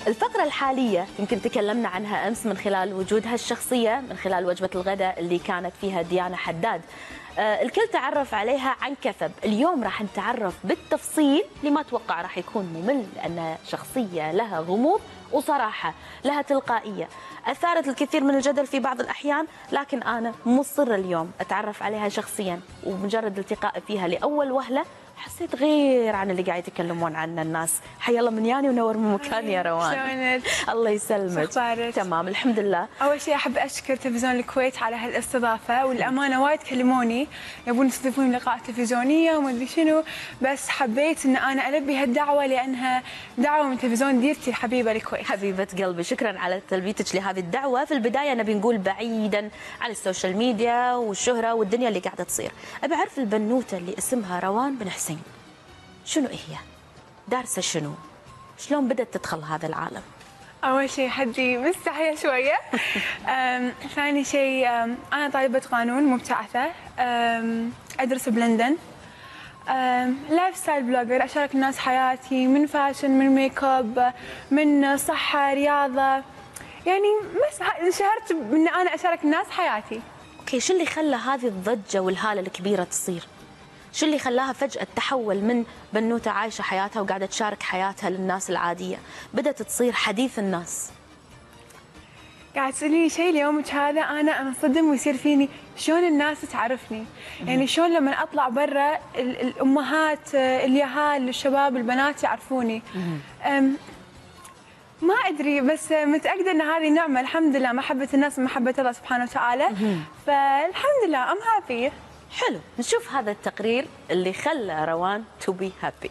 الفقرة الحالية يمكن تكلمنا عنها أمس من خلال وجودها الشخصية، من خلال وجبة الغداء اللي كانت فيها ديانا حداد. الكل تعرف عليها عن كثب. اليوم راح نتعرف بالتفصيل لما أتوقع راح يكون ممل، لأن شخصية لها غموض وصراحة، لها تلقائية أثارت الكثير من الجدل في بعض الأحيان، لكن أنا مصر اليوم أتعرف عليها شخصيا، ومجرد التقاء فيها لأول وهلة حسيت غير عن اللي قاعد يتكلمون عنه الناس. حيا الله من ياني ونور من مكاني يا روان. شلونك؟ الله يسلمك. شخبارك؟ تمام الحمد لله. اول شيء احب اشكر تلفزيون الكويت على هالاستضافه، والامانة وايد كلموني يبون يستضيفوني لقاءات تلفزيونية وما ادري شنو، بس حبيت ان انا البي هالدعوة لانها دعوه من تلفزيون ديرتي الحبيبة الكويت. حبيبه قلبي، شكرا على تلبيتك لهذه الدعوة. في البداية نبي نقول بعيدا عن ال social media والشهرة والدنيا اللي قاعدة تصير، ابي اعرف البنوته اللي اسمها روان بن حسين شنو هي؟ دارسة شنو؟ شلون بدأت تدخل هذا العالم؟ أول شيء حدي مستحية شوية. ثاني شيء أنا طالبة قانون مبتعثة، أدرس بلندن، lifestyle blogger، أشارك الناس حياتي من fashion، من ميك اب، من صحة، رياضة، يعني بس انشهرت بأن أنا أشارك الناس حياتي. okay، شو اللي خلى هذه الضجة والهالة الكبيرة تصير؟ شو اللي خلاها فجأة تتحول من بنوتة عايشة حياتها وقاعدة تشارك حياتها للناس العادية، بدأت تصير حديث الناس؟ قاعد تسأليني شيء ليومك هذا أنا أنصدم ويصير فيني شلون الناس تعرفني، يعني شلون لما أطلع برا الأمهات، اليهال، الشباب، البنات يعرفوني. ما أدري، بس متأكدة أن هذه نعمة الحمد لله، محبة الناس ومحبة الله سبحانه وتعالى، فالحمد لله I'm happy. حلو، نشوف هذا التقرير اللي خلى روان to be happy.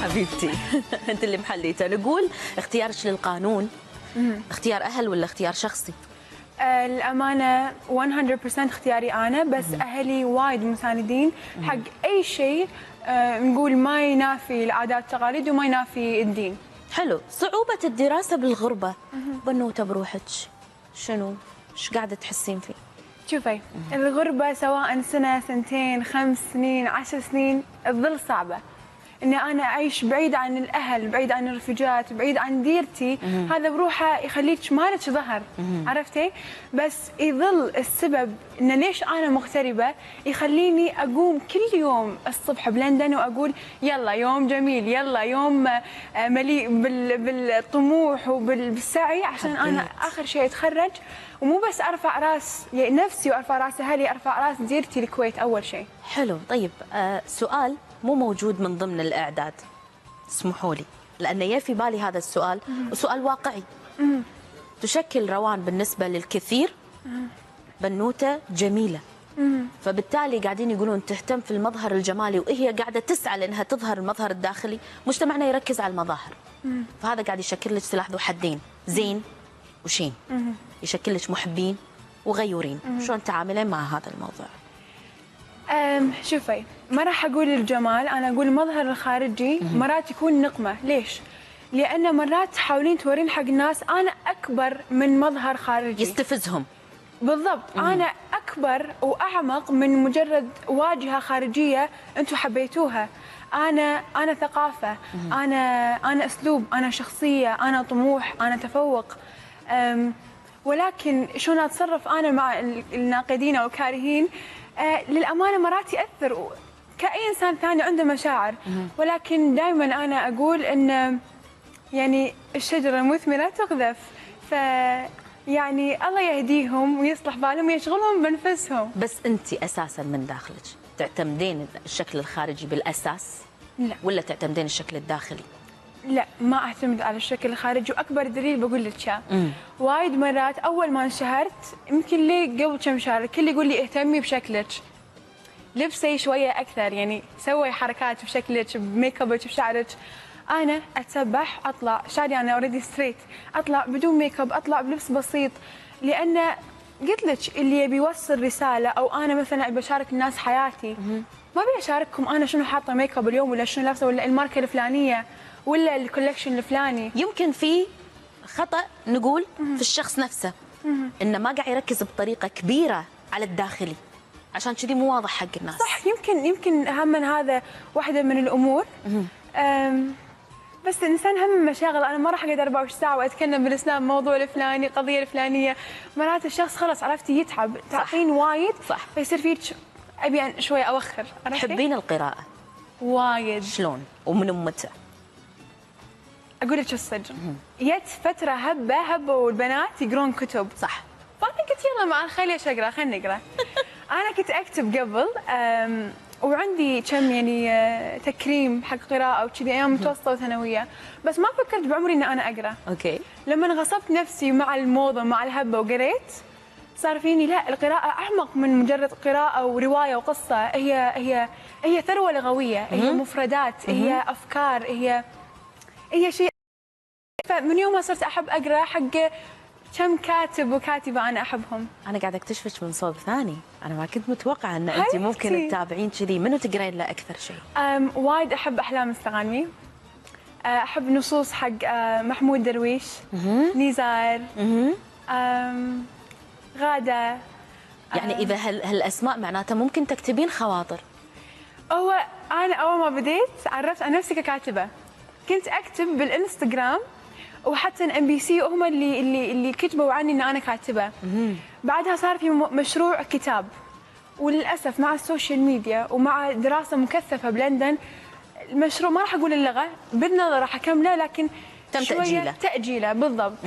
حبيبتي انت اللي محليته. نقول اختيارك للقانون اختيار اهل ولا اختيار شخصي؟ الأمانة 100% اختياري أنا، بس أهلي وايد مساندين حق أي شيء نقول ما ينافي العادات والتقاليد وما ينافي الدين. حلو. صعوبة الدراسة بالغربة، بنوتة بروحك، شنو؟ ايش قاعدة تحسين فيه؟ شوفي، الغربة سواء سنة، سنتين، 5 سنين، 10 سنين، تظل صعبة. إني أنا أعيش بعيد عن الأهل، بعيد عن الرفيجات، بعيد عن ديرتي، هذا بروحه يخليك مالك ظهر، عرفتي؟ بس يظل السبب إن ليش أنا مغتربة يخليني أقوم كل يوم الصبح بلندن وأقول يلا يوم جميل، يلا يوم مليء بالطموح وبالسعي، عشان أنا آخر شيء أتخرج، ومو بس أرفع راس نفسي وأرفع راس أهلي، أرفع راس ديرتي الكويت أول شيء. حلو. طيب سؤال مو موجود من ضمن الإعداد، اسمحوا لي لأن يا في بالي هذا السؤال، وسؤال واقعي. تشكل روان بالنسبة للكثير بنوتة جميلة، فبالتالي قاعدين يقولون تهتم في المظهر الجمالي، وهي قاعدة تسعى لأنها تظهر المظهر الداخلي. مجتمعنا يركز على المظاهر، فهذا قاعد يشكل لك سلاح ذو حدين، زين وشين، يشكل لك محبين وغيورين. شلون تعاملين مع هذا الموضوع؟ شوفي، ما راح اقول الجمال، انا اقول المظهر الخارجي مرات يكون نقمه. ليش؟ لان مرات تحاولين تورين حق الناس انا اكبر من مظهر خارجي، يستفزهم. بالضبط. انا اكبر واعمق من مجرد واجهه خارجية انتم حبيتوها. انا ثقافة، انا اسلوب، انا شخصية، انا طموح، انا تفوق. ولكن شلون اتصرف انا مع الناقدين او الكارهين؟ للأمانة مرات يأثر كأي إنسان ثاني عنده مشاعر، ولكن دائما أنا أقول إن يعني الشجرة المثمرة تقذف، ف يعني الله يهديهم ويصلح بالهم ويشغلهم بنفسهم. بس أنت أساسا من داخلك تعتمدين الشكل الخارجي بالأساس؟ لا. ولا تعتمدين الشكل الداخلي؟ لا، ما اعتمد على الشكل الخارجي، واكبر دليل بقول لك اياه، وايد مرات اول ما انشهرت يمكن لي قبل كم شهر الكل يقول لي اهتمي بشكلك، لبسي شوية اكثر، يعني سوي حركات بشكلك، بميك ابك، بشعرك. انا اتسبح، اطلع شعري انا already straight، اطلع بدون ميك اب، اطلع بلبس بسيط، لان قلت لك اللي يبي يوصل رسالة، او انا مثلا ابي اشارك الناس حياتي، ما ابي اشارككم انا شنو حاطه ميك اب اليوم، ولا شنو لابسه، ولا الماركة الفلانية، ولا ال collection الفلاني. يمكن في خطأ نقول في الشخص نفسه، انه ما قاعد يركز بطريقة كبيرة على الداخلي. عشان كذي مو واضح حق الناس. صح، يمكن هم هذا واحدة من الامور. بس الانسان هم مشاغل، انا ما راح اقعد 24 ساعة واتكلم بالاسلام موضوع الفلاني، قضية الفلانية. مرات الشخص خلاص عرفتي يتعب، تعطين وايد، صح، فيصير فيك ابي شوي اوخر. تحبين القراءة؟ وايد. شلون ومن متى؟ اقول لك الصدق، جت فترة هبه والبنات يقرون كتب، صح، فانا قلت يلا مع الخيل ايش اقرا، خلينا نقرا. انا كنت اكتب قبل، وعندي كم يعني تكريم حق قراءة وكذي ايام متوسطه وثانويه، بس ما فكرت بعمري ان انا اقرا. okay. لما غصبت نفسي مع الموضة مع الهبة وقريت، صار فيني لا، القراءة اعمق من مجرد قراءة ورواية وقصة، هي هي هي ثروة لغوية، هي مفردات، هي افكار، هي شيء. فمن يوم ما صرت احب اقرا حق كم كاتب وكاتبه انا احبهم. انا قاعدة اكتشفك من صوب ثاني، انا ما كنت متوقعه ان انت ممكن تتابعين كذي. منو تقرين له اكثر شيء؟ وايد احب احلام السغانمي، احب نصوص حق محمود درويش، نزار، غاده. يعني اذا هالاسماء معناته ممكن تكتبين خواطر. هو انا اول ما بديت عرفت عن نفسي ككاتبه، كنت اكتب بالانستغرام وحتى MBC هم اللي كتبوا عني ان انا كاتبه. بعدها صار في مشروع كتاب، وللاسف مع ال social media ومع دراسة مكثفة بلندن المشروع ما راح اقول اللغة، باذن الله راح اكمله، لكن تم تاجيله. تاجيله بالضبط.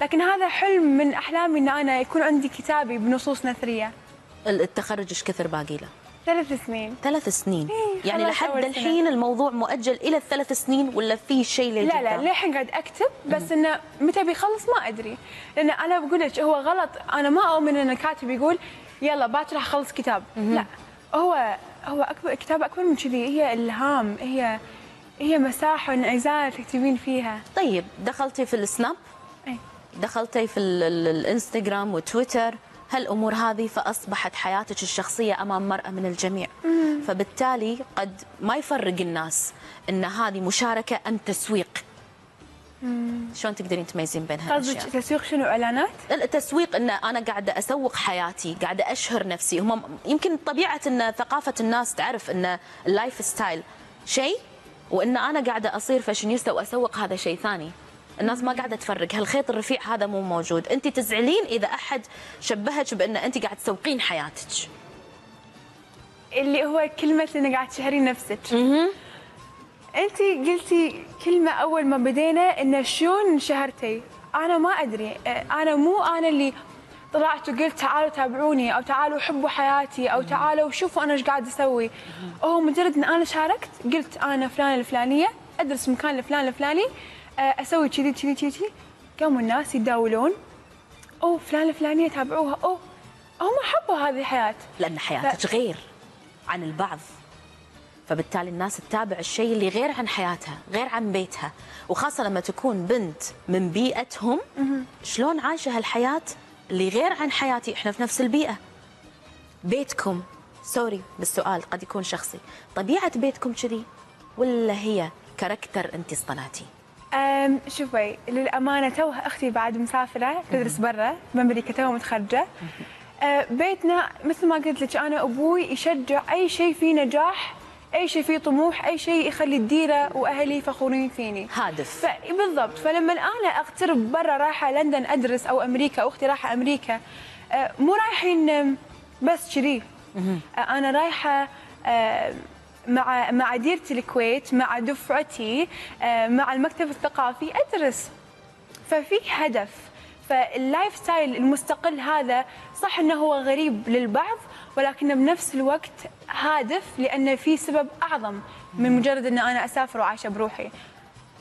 لكن هذا حلم من احلامي ان انا يكون عندي كتابي بنصوص نثريه. التخرج ايش كثر باقي له؟ 3 سنين. 3 سنين. يعني لحد الحين الموضوع مؤجل الى 3 سنين ولا في شيء لا لا، للحين قاعد اكتب، بس انه متى بيخلص ما ادري، لان انا بقول لك هو غلط. انا ما اؤمن ان الكاتب يقول يلا باكر راح اخلص كتاب. لا، هو اكبر كتاب اكبر من كذي، هي الهام، هي مساحة وانعزال تكتبين فيها. طيب دخلتي في السناب؟ اي دخلتي في الانستغرام وتويتر، هالامور هذه، فاصبحت حياتك الشخصية امام مرأة من الجميع. فبالتالي قد ما يفرق الناس ان هذه مشاركة ام تسويق. شلون تقدرين تميزين بين هالاشياء؟ قصدك تسويق شنو، اعلانات؟ التسويق ان انا قاعدة اسوق حياتي، قاعدة اشهر نفسي. هم يمكن طبيعة ان ثقافة الناس تعرف ان ال lifestyle شيء، وان انا قاعدة اصير فاشينيستا واسوق هذا شيء ثاني. الناس ما قاعدة تفرق، هالخيط الرفيع هذا مو موجود. انت تزعلين اذا احد شبهك بان انت قاعدة تسوقين حياتك، اللي هو كلمة انك قاعدة تشهرين نفسك. انت قلتي كلمة اول ما بدينا ان شلون شهرتي، انا ما ادري، انا مو انا اللي طلعت وقلت تعالوا تابعوني او تعالوا حبوا حياتي او تعالوا شوفوا انا ايش قاعد اسوي. هو مجرد ان انا شاركت، قلت انا فلانه الفلانية، ادرس مكان الفلان الفلاني، اسوي كذي كذي كذي، قاموا الناس يتداولون، او فلان الفلانية تابعوها، او هم حبوا هذه الحياة، لان حياتك غير عن البعض، فبالتالي الناس تتابع الشيء اللي غير عن حياتها، غير عن بيتها، وخاصة لما تكون بنت من بيئتهم. شلون عايشه هالحياة اللي غير عن حياتي؟ احنا في نفس البيئة. بيتكم، sorry بالسؤال قد يكون شخصي، طبيعة بيتكم كذي ولا هي character انت اصطنعتي؟ شوفي للأمانة توها أختي بعد مسافرة تدرس برا بأمريكا، توها متخرجة. بيتنا مثل ما قلت لك، أنا أبوي يشجع أي شيء فيه نجاح، أي شيء فيه طموح، أي شيء يخلي الديرة وأهلي فخورين فيني. هادف. بالضبط. فلما أنا أقترب برا، رايحة لندن أدرس أو أمريكا، أو أختي رايحة أمريكا، مو رايحين بس كذي، أنا رايحة مع ديرة الكويت، مع دفعتي، مع المكتب الثقافي أدرس. ففي هدف. فال lifestyle المستقل هذا صح انه هو غريب للبعض، ولكنه بنفس الوقت هادف، لأنه في سبب أعظم من مجرد أن أنا أسافر وعايشة بروحي.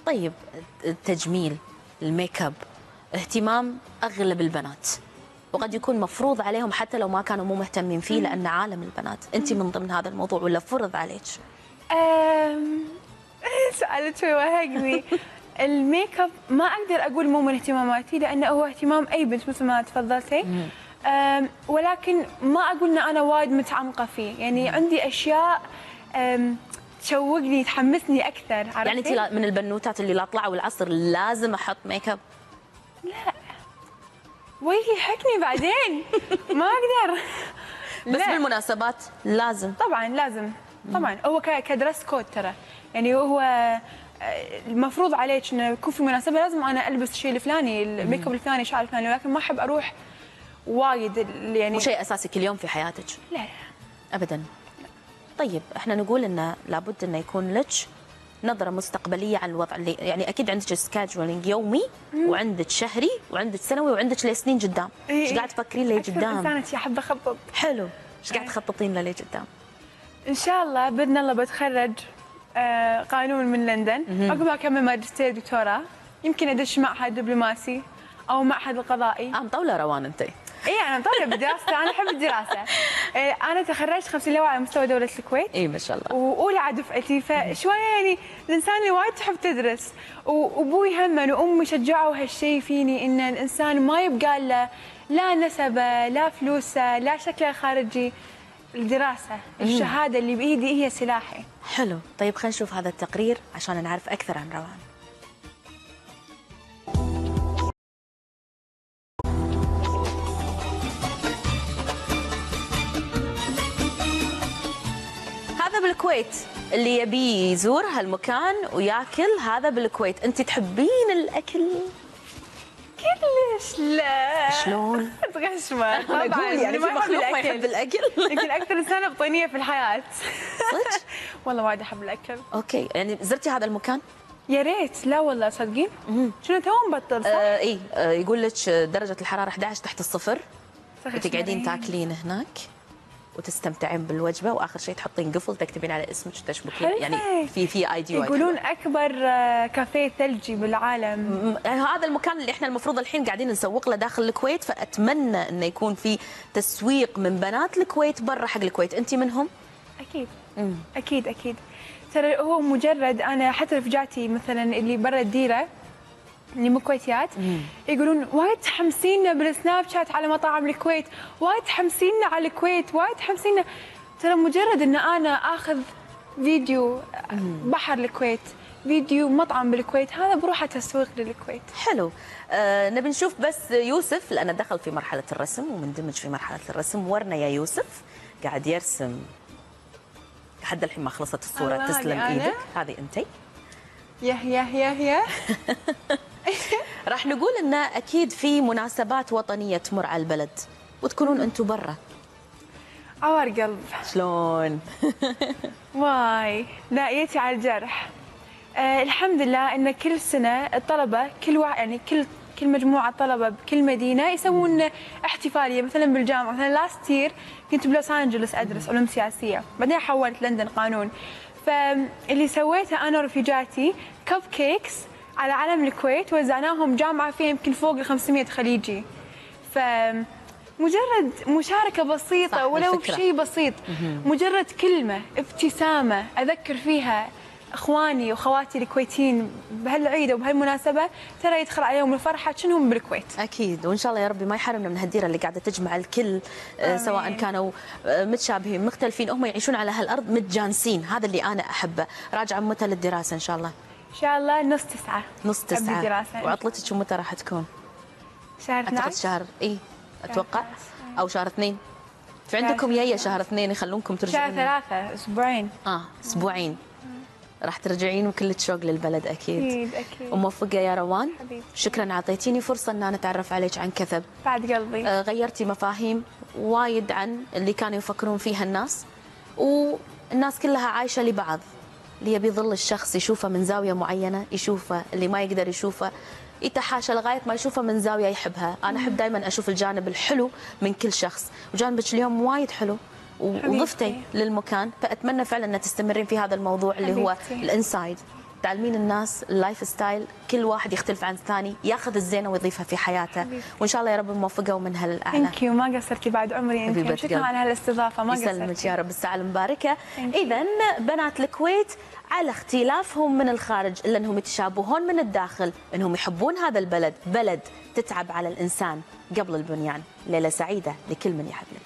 طيب التجميل، الميك اب، اهتمام أغلب البنات، وقد يكون مفروض عليهم حتى لو ما كانوا مو مهتمين فيه، لأن عالم البنات، أنت من ضمن هذا الموضوع ولا فرض عليك؟ سؤالك شوي وهقني. الميك اب ما اقدر اقول مو من اهتماماتي، لانه هو اهتمام اي بنت مثل ما تفضلتي، ولكن ما اقول ان انا وايد متعمقه فيه، يعني عندي اشياء تشوقني، تحمسني اكثر. يعني انت من البنوتات اللي لا طلعوا العصر لازم احط ميك اب؟ لا، وجهي يحكني بعدين ما اقدر. بس بالمناسبات لازم. طبعا لازم، طبعا هو ك dress code ترى، يعني هو المفروض عليك انه يكون في مناسبة لازم انا البس الشيء الفلاني، الميك اب الفلاني، الشعر الفلاني، ولكن ما احب اروح وايد يعني. مو شيء اساسي كل يوم في حياتك؟ لا لا ابدا. طيب احنا نقول انه لابد انه يكون لك نظرة مستقبلية عن الوضع اللي يعني أكيد عندك scheduling يومي وعندك شهري وعندك سنوي وعندك لسنين قدام. ايش قاعد تفكرين لي قدام؟ إنسانة أحب أخطط. حلو، ايش قاعد تخططين له قدام؟ إن شاء الله بإذن الله بتخرج قانون من لندن، عقبها أكمل ماجستير دكتوراه، يمكن أدش معهد دبلوماسي أو معهد القضائي. مطولة روان أنت. اي انا مطولة بدراستي، انا احب الدراسة. انا تخرجت 50 لواء على مستوى دولة الكويت. اي ما شاء الله. واولى على دفعتي، فشوية يعني الانسان اللي وايد تحب تدرس، وابوي هم وامي شجعوا هالشيء فيني، ان الانسان ما يبقى له لا نسبه لا فلوسه لا شكله الخارجي، الدراسة، الشهادة اللي بايدي هي سلاحي. حلو، طيب خلينا نشوف هذا التقرير عشان نعرف اكثر عن روان. بالكويت اللي يبي يزور هالمكان وياكل هذا بالكويت. انت تحبين الاكل؟ كلش لا. شلون؟ تغشمه طبعا، يعني في مخلوق ما يحب الاكل؟ يمكن اكثر انسانه بطينيه في الحياة. صدق؟ والله وايد احب الاكل. okay، يعني زرتي هذا المكان؟ يا ريت. لا والله صدقين؟ شنو تو مبطل صح؟ اي يقول لك درجه الحرارة 11 تحت الصفر، وتقعدين تاكلين هناك وتستمتعين بالوجبه، واخر شيء تحطين قفل تكتبين على اسمك وتشبكين. يعني في idea يقولون اكبر كافيه ثلجي بالعالم. هذا المكان اللي احنا المفروض الحين قاعدين نسوق له داخل الكويت، فاتمنى انه يكون في تسويق من بنات الكويت برا حق الكويت. انت منهم؟ اكيد. اكيد اكيد. ترى هو مجرد انا حتى رفجاتي مثلا اللي برا الديرة اللي مو كويتيات يقولون وايد تحمسينا بالسناب شات على مطاعم الكويت، وايد تحمسينا على الكويت، وايد تحمسينا. ترى مجرد ان انا اخذ فيديو بحر الكويت، فيديو مطعم بالكويت، هذا بروحه تسويق للكويت. حلو. نبي نشوف بس يوسف لانه دخل في مرحلة الرسم ومندمج في مرحلة الرسم. ورنا يا يوسف قاعد يرسم لحد الحين ما خلصت الصورة. تسلم ايدك. هذه انتي. يه يه يه يه. راح نقول ان اكيد في مناسبات وطنية تمر على البلد وتكونون انتم برا. عوار قلب. شلون؟ واي لا جيتي على الجرح. الحمد لله ان كل سنة الطلبة كل يعني كل مجموعة طلبه بكل مدينة يسوون احتفالية، مثلا بالجامعة. مثلا last year كنت بلوس انجلوس ادرس علوم سياسية، بعدين حولت لندن قانون. فاللي سويته انا ورفيجاتي cupcakes على علم الكويت، وزعناهم جامعه فيها يمكن فوق ال 500 خليجي. فمجرد مشاركة بسيطة ولو بشيء بسيط، مجرد كلمة، ابتسامة اذكر فيها اخواني واخواتي الكويتيين بهالعيد وبهالمناسبه، ترى يدخل عليهم الفرحة شنهم بالكويت. اكيد، وان شاء الله يا ربي ما يحرمنا من هالديره اللي قاعدة تجمع الكل. آمين. سواء كانوا متشابهين مختلفين، هم يعيشون على هالارض متجانسين. هذا اللي انا احبه. راجعه متى للدراسة ان شاء الله؟ ان شاء الله 8:30. 8:30. وعطلتك متى راح تكون؟ شهر 12. اعتقد شهر اي اتوقع، او شهر 2. في عندكم جاية شهر 2 يخلونكم ترجعون؟ شهر 3، اسبوعين. اسبوعين. راح ترجعين وكلك شوق للبلد اكيد. اكيد اكيد. وموفقه يا روان. حبيبتي. شكرا اعطيتيني فرصة ان انا اتعرف عليك عن كثب. بعد قلبي. غيرتي مفاهيم وايد عن اللي كانوا يفكرون فيها الناس، والناس كلها عايشه لبعض. اللي يبي يظل الشخص يشوفه من زاوية معينة يشوفه، اللي ما يقدر يشوفه يتحاشى لغاية ما يشوفه من زاوية يحبها. انا احب دائما اشوف الجانب الحلو من كل شخص، وجانبك اليوم وايد حلو وضفتي للمكان، فاتمنى فعلا ان تستمرين في هذا الموضوع اللي هو ال inside، تعلمين الناس ال lifestyle، كل واحد يختلف عن الثاني، ياخذ الزينة ويضيفها في حياته. وان شاء الله يا رب موفقة ومن هالاعلى. thank you، ما قصرتي بعد عمري انت. شكرا على هالاستضافه، ما قصرتي. يسلمك يا رب، الساعة المباركة. اذا بنات الكويت على اختلافهم من الخارج الا انهم يتشابهون من الداخل، انهم يحبون هذا البلد، بلد تتعب على الانسان قبل البنيان. ليلة سعيدة لكل من يحب الكويت.